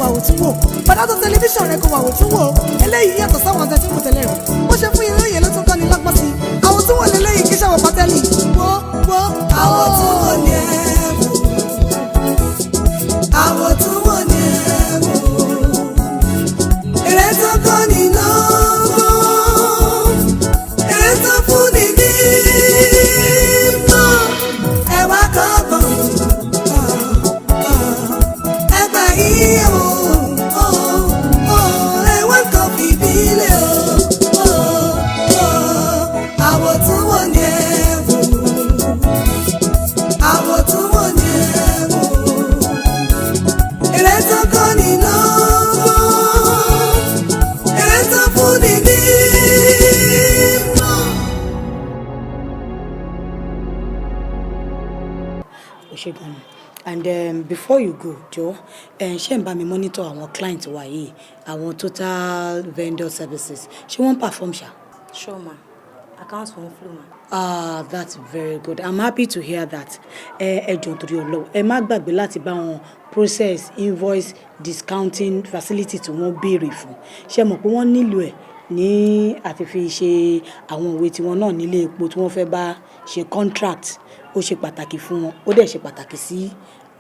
Wà wò tún wò padà tó tẹlifíṣàn rẹ kó wà wò tún wò. Eléyìí yàtọ̀ sáwọn àti ẹtí wò tẹ́lẹ̀ rẹ̀. Bó ṣe fún yín lóye ló tún kọ́ ni lọ́gbọ́n sí i. Àwọn tún wò lélẹ́yìí kí sàwọn pátẹ́lì wo wo. Àwọn tún wò ní ẹ wò. Àwọn tún wò ní ẹ wò. Èrè tó kọ́ ni lọ́gbọ́n, èrè tó fún ni ní mọ̀. Ẹ wá kọ́gbọ́n, ẹ gbà yíyẹ wò. Ẹ wá kọ́ fìdílé o. Àwọn tún wò ní ẹ wò. Àwọn tún wò ní ẹ wò. Èrè tó kọ́ ni lọ́gbọ́n, èrè tó fún ni ní mọ̀. O ṣe gan ni. And before you go, jọ ṣé ń bá mi monitor àwọn client wa yìí, àwọn Total Vendor Services, ṣé wọ́n ń perform ṣá? Sure ma, account wọn flow ma. Ah, that's very good. I'm happy to hear that. Ẹ jọ̀ọ́, nítorí Ọlọ́run, ẹ má gbàgbé láti bá wọn process invoice discounting facility tí wọ́n béèrè fún. Ṣé mọ̀ pé wọ́n nílò ẹ̀ ní àti fi ṣe àwọn òwe tiwọn náà nílé epo tí wọ́n fẹ́ bá ṣe contract? Ó ṣe pàtàkì fún wọn, ó dẹ̀ ṣe pàtàkì sí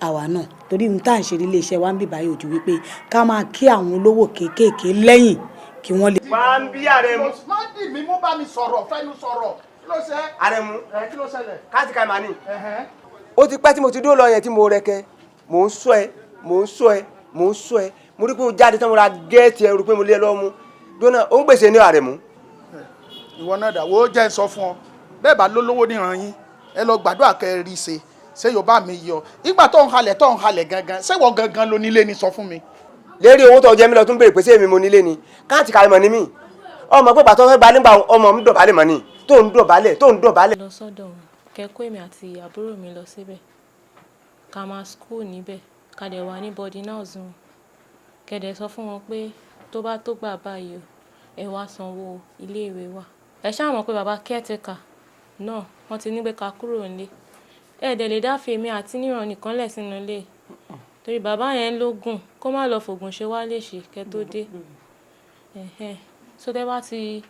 àwa náà, torí ohun tá à ń ṣe nílé iṣẹ́ wa ń bì báyìí ojú wípé ká máa kí àwọn olówó kéékèèké lẹ́yìn kí wọ́n lè. Wà á ń bí Àrẹ̀mú. Má dì mí mú, bá mi sọ̀rọ̀, fẹ́nu sọ̀rọ̀. Kí ló ṣe? Àrẹ̀mú. Ẹ kí ló ṣẹlẹ̀? Káàtì ká màá ní. Ẹ̀hẹ́n. Ó ti pẹ́ tí mo ti dúró lọ yẹn tí mo rẹkẹ. Mò ń sọ ẹ, mò ń sọ ẹ, mò ń sọ ẹ. Mo rí pé o jáde tán, mo ra gẹ́ẹ̀tì ẹrù pé mo lé ẹ lọ́wọ́ mú dóná. Ó ń gbèsè ní, Àrẹ̀mú. Ìwọ náà dà wo, jẹ́ ń sọ fún ọ, bẹ́ẹ̀ bá lólówó níran yín, ẹ lọ gbàdúrà kẹ́ ẹ rí ṣe. Ṣé Yorùbá mi yọ ìgbà tó ń halẹ̀, tó ń halẹ̀ gangan? Ṣé ìwọ gangan ló nílé ni? Sọ fún mi. Lérí owó tó jẹ mí lọ, tún béèrè pé ṣé èmi mo nílé ni? Káàtì ká mọ̀ ní mí. Ọmọ pé bàtọ́ fẹ́ gba nígbà ọmọ mi dọ̀bálẹ̀ mọ̀ ni, tó ń dọ̀bálẹ̀, tó ń dọ̀bálẹ̀. Lọ sọ́dọ̀ wọn, kẹ́kọ̀ọ́ èmi àti àbúrò mi lọ síbẹ̀, ká máa school níbẹ̀, ká dẹ̀ wà ní boarding house wọn. Kẹ́ dẹ̀ sọ fún wọn pé tó bá tó gbà báyìí o, ẹ wá sanwó iléèwé wa. Ẹ ṣáà mọ̀ pé bàbá caretaker náà, wọ́n ti ní pé ká kúrò nílé. Ẹ dẹ̀ lè dá fi èmi àti Níran nìkan lẹ̀ sínú ilé, torí bàbá yẹn lógùn, kó má lọ fògùn ṣe wá léṣe kẹ́ tó dé. Ẹ̀hẹ́n. So tẹ́ bá ti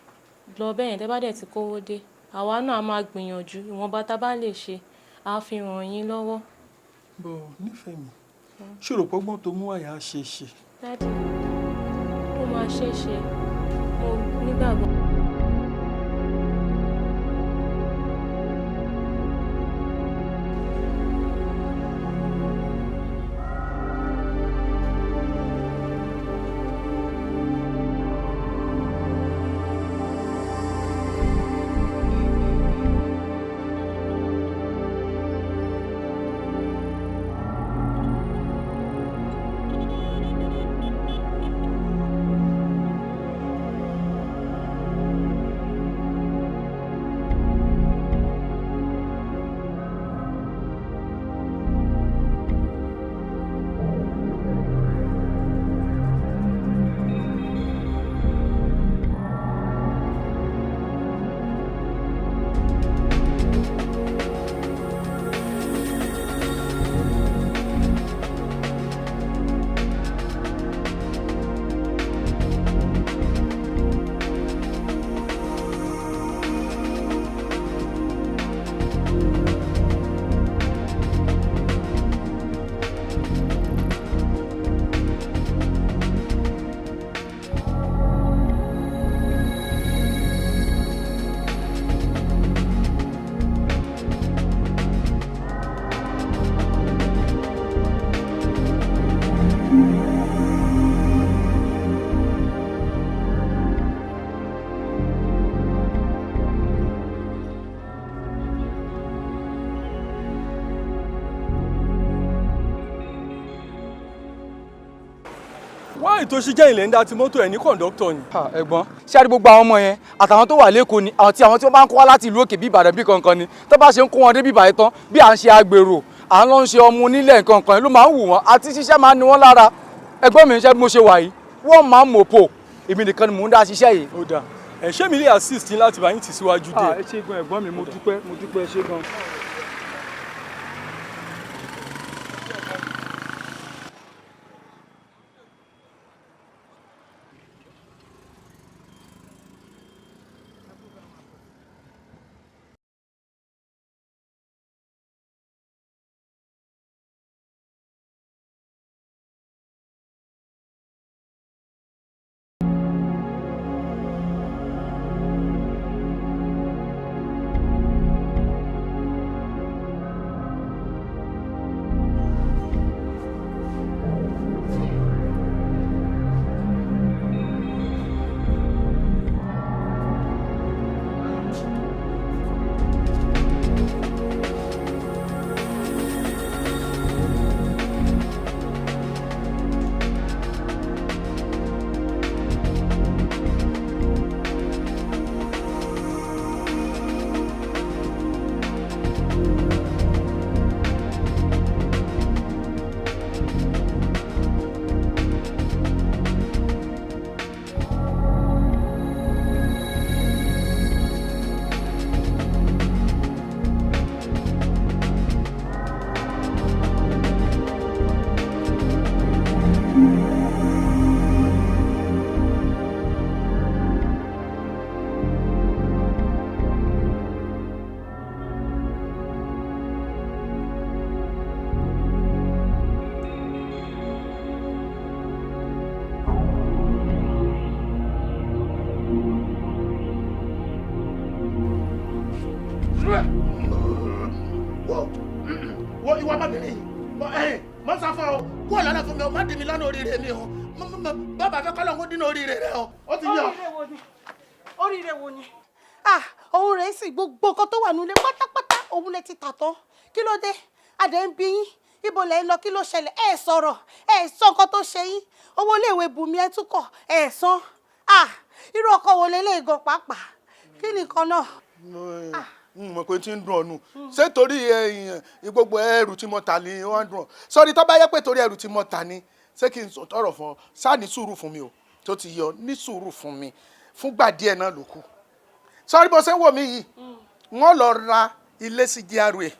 lọ bẹ́yẹn, tẹ́ bá dẹ̀ ti kówó dé, àwa náà a máa gbìyànjú ìwọ̀nba tá bá lè ṣe, a fi ràn yín lọ́wọ́. Bọ̀ nífẹ̀ẹ́ mi, ṣòro pọ́gbọ́n tó mú àyà ṣe ṣe. Daddy, ó máa ṣe é ṣe, mo nígbàgbọ́. Wáyé tó ṣe jẹ́ ilẹ̀ ń dá ti mọ́tò ẹ̀ ní kọ̀ǹdọ́tọ̀ ni. Ẹ̀gbọ́n, ṣé a rí gbogbo àwọn ọmọ yẹn àtàwọn tó wà lẹ́kọ̀ọ́ ni, àwọn tí àwọn tí wọ́n bá ń kó wá láti ìlú òkè bí Ìbàdàn bí kankan ni, tó bá ṣe ń kó wọn dé bíbà yìí tán, bí à ń ṣe agbèrò, à ń lọ ń ṣe ọmọ onílẹ̀ nǹkan kan ló máa ń wù wọ́n, àti ṣiṣẹ́ máa ń ní wọ́n lára. Ẹ̀gbọ́n mi, ń ṣe bí mo ṣe wà yìí, wọ́n máa ń mọ̀pọ̀, èmi nìkan ni mò ń dá ṣiṣẹ́ yìí. Ó dáa, ẹ ṣé, mi lè assist yín láti bá yín tì síwájú díẹ̀. Ẹ ṣé gan, ẹ̀gbọ́n mi, mo dúpẹ́, mo dúpẹ́, ẹ ṣé gan. Wo wo, ìwọ ọmọbìnrin yìí, mọ sá fún ọ, kúrò lọ́nà fún mi o, má dì mí lọ́nà oríire mi o. Bàbá fẹ́ kọ́ lọ́n kó dínà oríire rẹ o, ó ti yọ. Oríire wo ni? Oríire wo ni? Ah, òun rèé sì, gbogbo nǹkan tó wà nílé pátápátá òun lè ti tà tán. Kí ló dé? Adé ń bí yín, ibo lẹ ń lọ? Kí ló ṣẹlẹ̀? Ẹ sọ̀rọ̀, ẹ sọ nǹkan tó ṣe yín. Owó iléèwé Bùnmi ẹ tún kọ̀ ẹ san. Ah, irú ọkọ wo leléyìí gan pàápàá? Kí ni nǹkan náà? N mọ̀ pé tí ń dùn ọ́ nù. Ṣé torí gbogbo ẹrù tí mo tà ní wọ́n ń dùn ọ́? Sọ́ni tó bá yẹ pé torí ẹrù tí mo tà ní, ṣé kí n sọ tọrọ fún ọ? Ṣáà ní sùúrù fún mi o, tó ti yọ, ní sùúrù fún mi fúngbà díẹ̀ náà ló kù. Sọ́ni bó ṣe ń wò mí yìí, wọ́n lọ ra ilé sí GRA,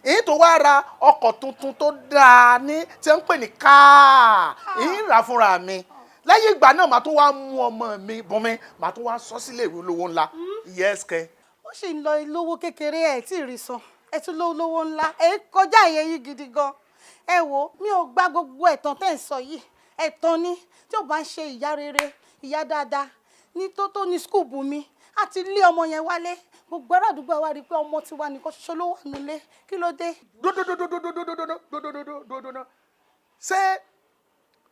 èyí tó wá ra ọkọ̀ tuntun tó dáa ní tí ń pè ní káà, èyí ń rà fúnra mi. Lẹ́yìn ìgbà náà, màá tún wá mú ọmọ mi Bùnmi, màá tún wá sọ sílé ìwé olówó ńlá. Yes kẹ. Ó sì ń lọ lówó kékeré, ẹ tí ì rí san, ẹ tún lówó lówó ńlá, ẹ kọjá ìyẹn yìí gidi gan. Ẹ wo, mi ò gba gbogbo ẹ̀tàn tẹ́ ń sọ yìí, ẹ̀tàn ni. Tí ò bá ń ṣe ìyá rere, ìyá dáadáa ní tó tó ní school Bùnmi á ti lé ọmọ yẹn wálé. Gbogbo ará àdúgbò wa rí i pé ọmọ tiwa nìkan ṣoṣo ló wà nílé. Kí ló dé? Dódódódódódódódódódódódódó, ṣé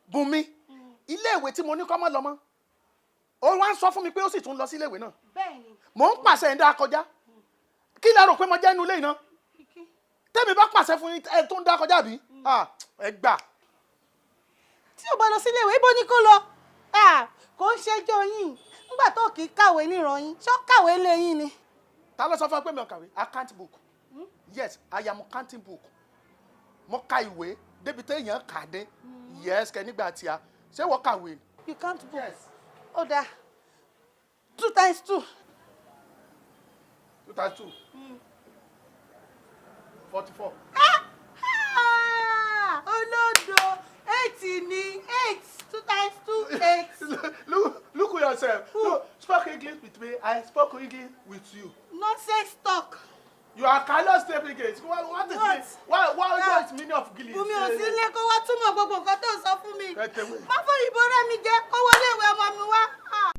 Bùnmi, iléèwé tí mo ní kọ́ mọ́ lọ mọ́, ó wá ń sọ fún mi pé ó sì tún lọ sí iléèwé náà? Bẹ́ẹ̀ni. Mò ń pàṣẹ, ẹ̀ ń dá kọjá. Kí lẹ rò pé mo jẹ́ inú ilé yìí náà tẹ́mi bá pàṣẹ fún yín, ẹ tó ń dá kọjá bí? Ẹ gbà. Tí ò bá lọ sílé ìwé, ibo ni kó lọ? Kò ń ṣẹjọ́ yín nígbà tó kì í kàwé níran yín. Ṣó kàwé lé yín ni? Ta ló sọ fún ẹ pé mi ò kàwé? Account book, yes, I am counting book. Mo ka ìwé débi téèyàn kà dé. Yes kẹ, nígbà tí a ṣé wọ́n kàwé. You count book? Ó dáa, two times two. Two times two, 44. Ah, olódo, eight ni eight. Two times two, eight. Look, look at yourself. Look, spoke English with me, I spoke English with you. Nonsense talk. You are cannot speak English. What is What? it? What is meaning of English? Bùnmi ò sí ilé kó wá túmọ̀ gbogbo nǹkan tó ń sọ fún mi. Ẹ tẹ̀wé. Má fún ìbò rẹ̀ mi jẹ́ kó wọlé ìwé ọmọ mi wá. Ah.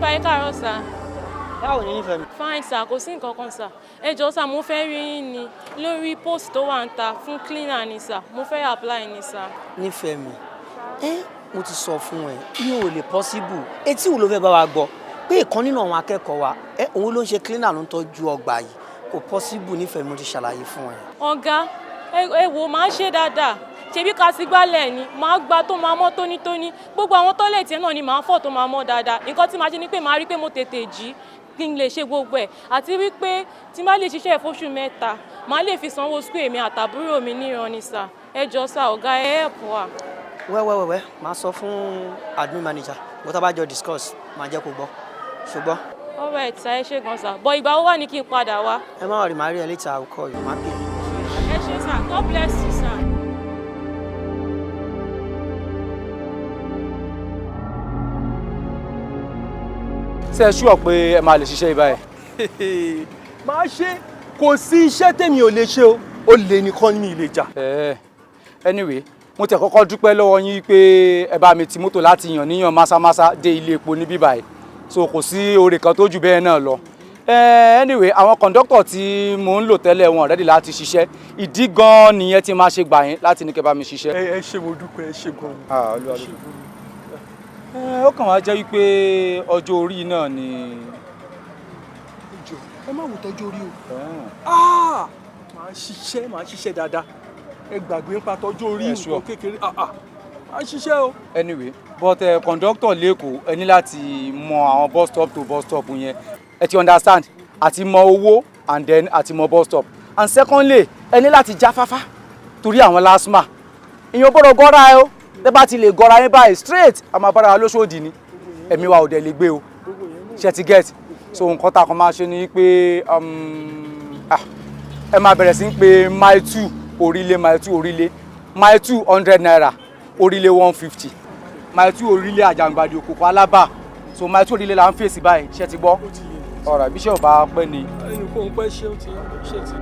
Báyìí, káàárọ̀ sir. Báwo ni, nífẹ̀ẹ́ mi? Fine sir, kò sí nǹkan kan sir. Ẹ jọ̀ọ́ sir, mo fẹ́ rí yín ni lórí post tó wà ń ta fún cleaner ni sir. Mo fẹ́ apply ni sir. Nífẹ̀ẹ́ mi, ẹ mo ti sọ fún ẹ, yóò ò lè possible. Etí wo ló fẹ́ bá wa gbọ́ pé ìkan nínú àwọn akẹ́kọ̀ọ́ wa, ẹ òun ló ń ṣe cleaner, ló ń tọ́jú ọgbà yìí? Kò possible, nífẹ̀ẹ́ mi, mo ti ṣàlàyé fún ẹ. Ọ̀gá, ẹ wò, máa ń ṣe dáadáa. Ṣebí ká sí gbálẹ̀ ni, màá gba tó máa mọ́ tónítóní. Gbogbo àwọn toilet náà ni màá fọ̀ tó máa mọ́ dáadáa. Nǹkan tí màá ṣe ni pé màá rí pé mo tètè jí kí n lè ṣe gbogbo ẹ̀. Àti wípé tí n bá lè ṣiṣẹ́ fóṣù 3, màá lè fi sanwó school èmi àtàbúrò mi níran ni sir. Ẹ jọ̀ọ́ sir, ọ̀gá, ẹ help wa. Wẹ́wẹ́wẹ́wẹ́, máa sọ fún admin manager bó tá bá jọ discuss, máa jẹ́ kó gbọ́, ṣùgbọ́n. All right sir, ẹ ṣé gan sir. But ìgbà wo wà ní kí n padà wá? Ẹ má rí, màá rí ẹ later, I will call you, máa pè é. Ẹ ṣé sir, God bless you sir. Ṣé ẹ ṣúọ̀ pé ẹ máa lè ṣiṣẹ́ ibà ẹ̀? Máa ṣe, kò sí iṣẹ́ tèmi ò lè ṣe o, ó lè nìkan ní mi lè jà. Anyway, mo tẹ̀ kọ́kọ́ dúpẹ́ lọ́wọ́ yín pé ẹ bá mi ti mọ́tò láti yàn níyàn másámásá dé ilé epo ní bíbáyìí, so kò sí oore kan tó jù bẹ́ẹ̀ náà lọ. Anyway, àwọn kọ̀ǹdọ́tọ̀ tí mò ń lò tẹ́lẹ̀, wọn ready láti ṣiṣẹ́. Ìdí gan-an nìyẹn tí máa ṣe gbà yín láti ní kẹ́ bá mi ṣiṣẹ́. Ẹ ṣé, mo dúpẹ́, ẹ ṣé gan-an. Ah, Olúwa ló ẹ. Ó kàn wá jẹ́ wípé ọjọ́ orí náà ni. Ẹ jọ̀ọ́, ẹ má wò tọ́jú orí o. Ah! Màá ṣiṣẹ́, màá ṣiṣẹ́ dáadáa. Ẹ gbàgbé nípa tọ́jú orí. Ẹ sure? Nǹkan kékeré. Ah ah, màá ṣiṣẹ́ o. Anyway, but conductor lẹ́kọ̀ọ́, ẹ ní láti mọ àwọn bus stop to bus stop yẹn, ẹ ti understand, àti mọ owó and then àti mọ bus stop. And secondly, ẹ ní láti jáfáfá torí àwọn LASTMA. Ìyẹn gbọ́dọ̀ gọ́ra ẹ o. Tẹ́ bá ti lè gọ́ra yín báyìí straight, a máa bára wa lóṣòdì ni, ẹ̀mí wa ò dẹ̀ lè gbé o. Ṣe ti get? So nǹkan tá a kan máa ṣe ni pé ẹ máa bẹ̀rẹ̀ sí ń pe mile two orílẹ̀, mile two orílẹ̀, mile two ₦100, orílẹ̀ 150, mile two orílẹ̀, àjàngbàdì, òkòkò, alábà. So mile two orílẹ̀ là ń fèsì báyìí. Ṣe ti gbọ́? Ọ̀rọ̀ àbíṣẹ́ ò bá pẹ́ ni. Ẹnì kò ń pẹ́ ṣé ó ti ṣe ti.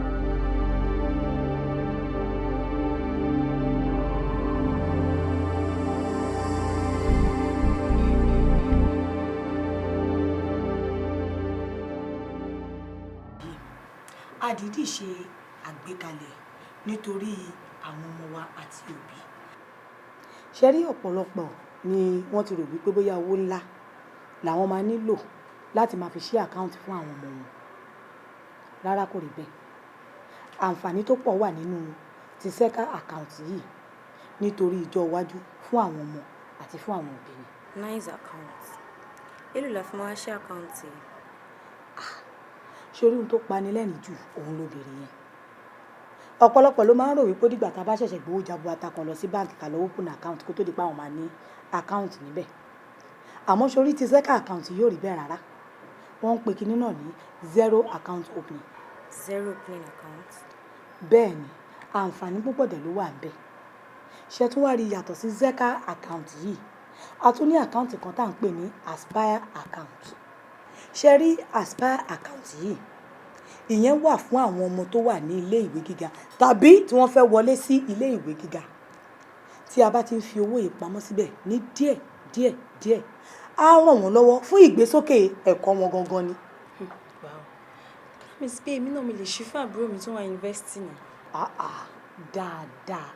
Àdìdì ṣe àgbékalẹ̀ nítorí àwọn ọmọ wa àti òbí. Ṣe rí, ọ̀pọ̀lọpọ̀ ni wọ́n ti rò wípé bóyá owó ńlá làwọn máa nílò láti máa fi ṣí account fún àwọn ọmọ wọn. Rárá, kò rí bẹ́ẹ̀. Àǹfààní tó pọ̀ wà nínú ti Zeca account yìí nítorí ìjọ iwájú fún àwọn ọmọ àti fún àwọn òbí ni. Nice account. Èló la fi máa ṣe account yìí? Ṣé orí ohun tó pani lẹ́rìn jù òun lóbìnrin yẹn. Ọ̀pọ̀lọpọ̀ ló máa ń rò wípé dìgbà tá a bá ṣẹ̀ṣẹ̀ gbowó jaburata kan lọ sí báǹkì ká lọ open account kó tó di pé àwọn máa ní account níbẹ̀. Àmọ́ sórí ti Zeca account yóò rí bẹ́ẹ̀ rárá. Wọ́n ń pe kinní náà ní zero account opening. Zero opening account. Bẹ́ẹ̀ ni, àǹfààní púpọ̀ dẹ̀ ló wà ń bẹ̀. Ṣe tún wá rí, yàtọ̀ sí Zeca account yìí, a tún ní account kan tá à ń pè ní Aspire account. Ṣe rí Aspire account yìí, ìyẹn wà fún àwọn ọmọ tó wà ní ilé ìwé gíga tàbí tí wọ́n fẹ́ wọlé sí ilé ìwé gíga. Tí a bá ti ń fi owó yìí pamọ́ síbẹ̀ ní díẹ̀ díẹ̀ díẹ̀, á ràn wọ́n lọ́wọ́ fún ìgbésókè ẹ̀kọ́ wọn gangan ni. Wow. That means pé èmi náà mi lè ṣí fún àbúrò mi tó wà yunifásitì náà. Ah ah, dáadáa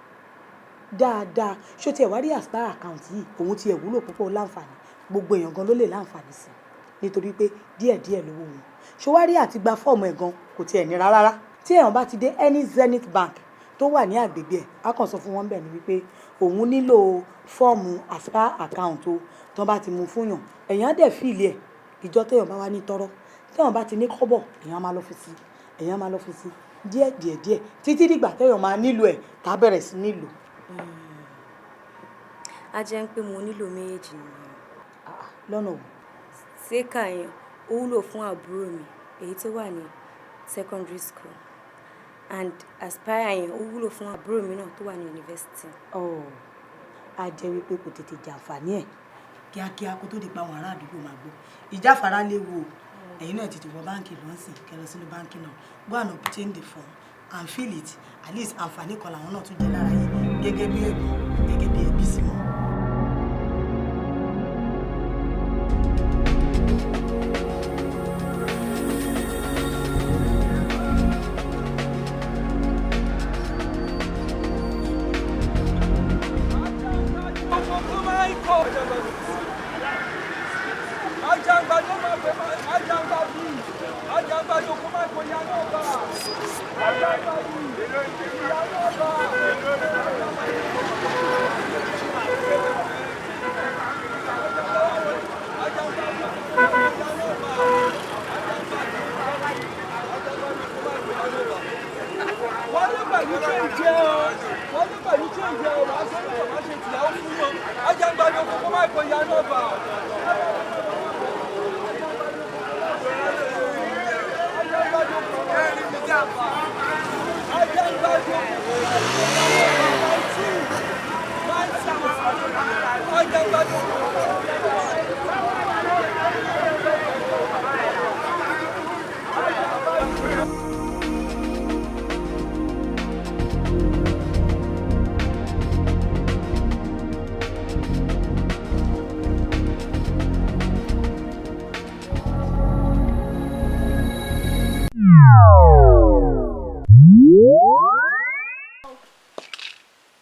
dáadáa. Ṣó tiẹ̀ wá rí Aspire account yìí, òun tiẹ̀ wúlò púpọ̀, láǹfààní, gbogbo èèyàn gan ló lè láǹfààní sí, nítorí pé díẹ̀díẹ̀ lówó wọn. Ṣó wá rí, àti gba fọ́ọ̀mù ẹ̀ gan kò tiẹ̀ nira rárá. Tí èèyàn bá ti dé any Zenith Bank tó wà ní àgbègbè ẹ̀, á kàn sọ fún wọn bẹ́ẹ̀ ni wípé òun nílò fọ́ọ̀mù Aspire account o. Tó bá ti mú fún yàn, èèyàn á dẹ̀ fill ẹ̀. Ìjọ téèyàn bá wá ní tọ́rọ́, téèyàn bá ti ní kọ́bọ̀, èèyàn á máa lọ fi sí, èèyàn á máa lọ fi sí díẹ̀ díẹ̀ díẹ̀ títí dìgbà téèyàn máa nílò ẹ̀, tá a bẹ̀rẹ̀ sí nílò. A jẹ́ pé mo nílò méjèèjì nìyẹn. Lọ́nà wo? Zeca yẹn, ó wúlò fún àbúrò mi èyí tó wà ní secondary school, and Aspire yẹn, ó wúlò fún àbúrò mi náà tó wà ní yunifásitì. Ọ̀ á jẹ́ wípé kò tètè jàǹfààní ẹ̀ kíákíá kó tó di pa àwọn ará àdúgbò máa gbọ́. Ìjáfara léwu o. Ẹ̀yin náà tètè wọ báǹkì lọ́sìn, kẹ́ lọ sínú báǹkì náà, go and obtain the form and fill it. At least, àǹfààní kan làwọn náà tún jẹ lára yìí gẹ́gẹ́ bí ẹ̀gbọ́n, gẹ́gẹ́ bí ẹbí sí wọn. Ajangbado máa pè ajangbadi, ajangbado kó má pè ya náà bá ajangbadi ìyá náà bá. Wọlé pẹ̀lú change ẹ o, wọlé pẹ̀lú change ẹ o, màá ṣe é, màá ṣe tìyàwó fún wọn. Ajangbado kó má pè ya náà bá.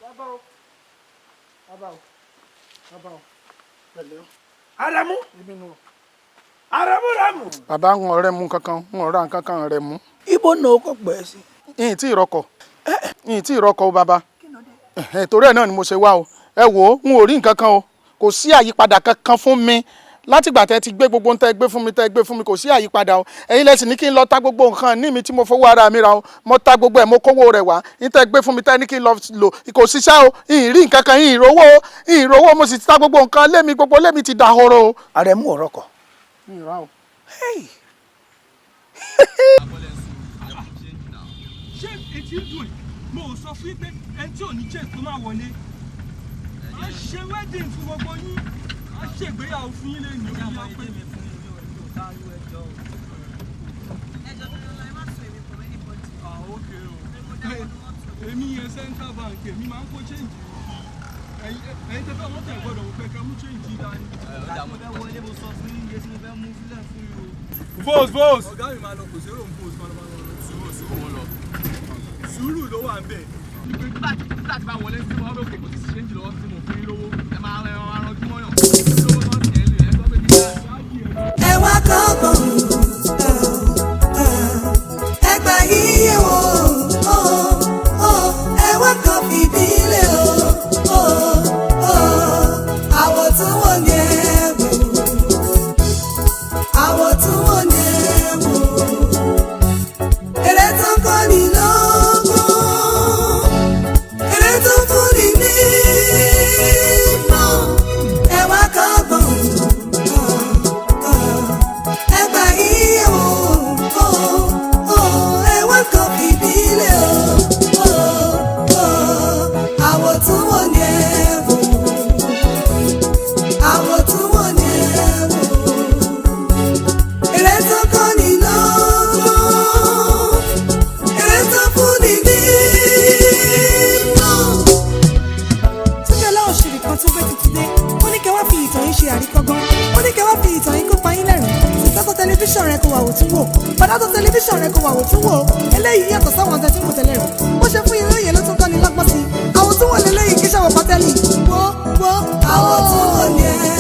Bàbá o, bàbá o, bàbá o, pẹ̀lẹ́ o. Arẹ̀mú. Èmi nù o. Arẹ̀mú rẹ̀mú. Bàbá, ń ọ̀rẹ́ mú kankan, ń ọ̀rá kankan rẹ̀ mú. Ibo náà kò pẹ́ sí. Ìyìn tí ìrọkọ̀, ìyìn tí ìrọkọ̀ o bàbá. Torí ẹ̀ náà ni mo ṣe wá o. Ẹ wò ó, n ò rí nǹkan kan o. Kò sí àyípadà kankan fún mi látìgbà tẹ́ ti gbé gbogbo ń tẹ́ gbé fún mi, tẹ́ gbé fún mi, kò sí àyípadà o. Ẹ̀yin lẹ sì ní kí n lọ ta gbogbo nǹkan ní mi tí mo fowó ara mi ra o. Mo ta gbogbo ẹ̀, mo kówó rẹ̀ wá ní tẹ́ gbé fún mi, tẹ́ ní kí n lọ lò, kò ṣiṣẹ́ o. Ìyìn rí nǹkan kan, ìyìn rówó, ìyìn rówó. Mo sì ti ta gbogbo nǹkan lémi, gbogbo lémi ti dahoro o. Arẹ̀mú, ọ̀rọ̀ kọ. Mi ì rà o. Ṣé etí ń dùn? Mo ò sọ fún yín pé ẹni tí ò ní change kó má wọlé. A ṣe wedding fún gbogbo yín, a ṣègbéyàwó fún yín lẹ́nu ìyá pé. Èmi yẹn Central Bank, èmi máa ń kó change. Ẹ̀yin tẹ́ fẹ́ mọ́tò ẹ̀ gbọ́dọ̀ wò pé kẹ́ mú change dání. Ọjà mo fẹ́ wọlé, mo sọ fún yín iye tí mo fẹ́ mú sílẹ̀ fún yín o. Vos vos. Ọ̀gá mi máa lọ, kò sí èrò ń vos máa lọ máa lọ. Sùúrù, sùúrù wọn lọ. Sùúrù ló wà ń bẹ̀. Nígbà tí bá wọlé sí wọn lókè, kò sí change lọ́wọ́ tí mo fún yín lówó. Ẹ máa ẹ máa rọjú mọ́yàn. Lówó náà tiẹ̀ lè ẹ sọ pé kí Ẹ wá kọ́gbọ́n, ẹ gbà yíyẹ wò ó ó, ẹ wá kọ́ fìdílé o ó ó. Àwọ̀ tún wò ní ẹ wò, àwọ̀ tún wò ní ẹ wò. Eré tó ń kọ́ni lọ́gbọ́n, eré tó ń fúnni ní ìmọ̀, ẹ wá kọ́gbọ́n, ẹ gbà yíyẹ wò ó ó, ẹ wá kọ́ fìdílé o ó ó. Àwọ̀ tún wò ní ẹ wò, àwọ̀ tún wò ní ẹ wò. Eré tó kọ́ni lọ́gbọ́n, eré tó fúnni ní ìmọ̀. Túnde Ọláòṣìrì kan tún gbé tuntun dé. Ó ní kẹ́ wá fi ìtàn yín ṣe àríkọ́gbọ́n. Ó ní kẹ́ wá fi ìtàn yín kópa yín lẹ́rìn. Sìtọ́tọ̀ tẹlifíṣàn rẹ kò wà wò tún wò. Bàdàtọ̀ tẹlifíṣàn rẹ kò wà wò tún wò. Eléyìí yàtọ̀ sáwọn ọ̀tẹ̀ tí mo tẹ̀lé rẹ̀. Bó ṣe fún yín lóye ló tún kọ́ni lọ́gbọ́n sí i. Àwọn tún wò leléyìí kí sàwọn pátẹ́lì. Wo wo àwọn tún wò ní ẹ.